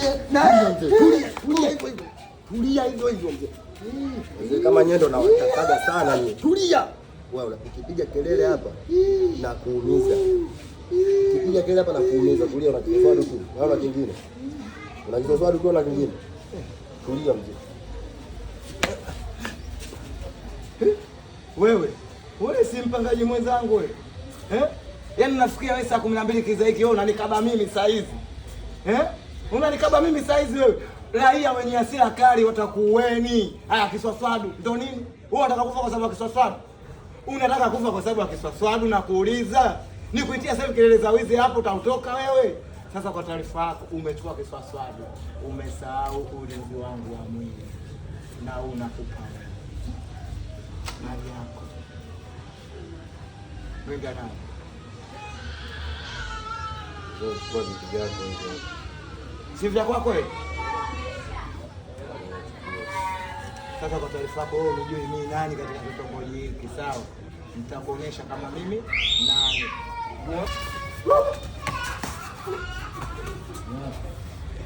Tulia mzee. Tulia, tulia hivyo hivyo. Tulia hivyo hivyo mzee. Mzee kama nyendo na watakaga sana nyie. Tulia. Wewe ukipiga kelele hapa na kuumiza. Ukipiga kelele hapa na kuumiza. Tulia, una kiswaswadu tu. Wewe una kingine. Una kiswaswadu tu una kingine. Tulia mzee. Wewe, wewe si mpangaji mwenzangu wewe. Eh? Yaani nafikia wewe saa 12 kiza hiki wewe unanikaba mimi saa hizi. Eh? Unanikaba mimi saa hizi wewe. Raia wenye hasira kali watakuueni. Haya kiswaswadu ndio nini? Wewe unataka kufa kwa sababu ya kiswaswadu? Unataka kufa kwa sababu ya kiswaswadu na kuuliza? Nikuitia sasa kelele za wizi hapo utautoka wewe. Sasa kwa taarifa yako umechukua kiswaswadu. Umesahau ulinzi wangu wa mwili. Na unakupa wewe. Mali yako. Mwinga nayo. Mzee, chukua vitu vyako hivyo. Si vya kwako wewe? Sasa kwa taarifa yako wewe unijui mimi nani katika kitongoji hiki, sawa? Nitakuonyesha kama mimi nani.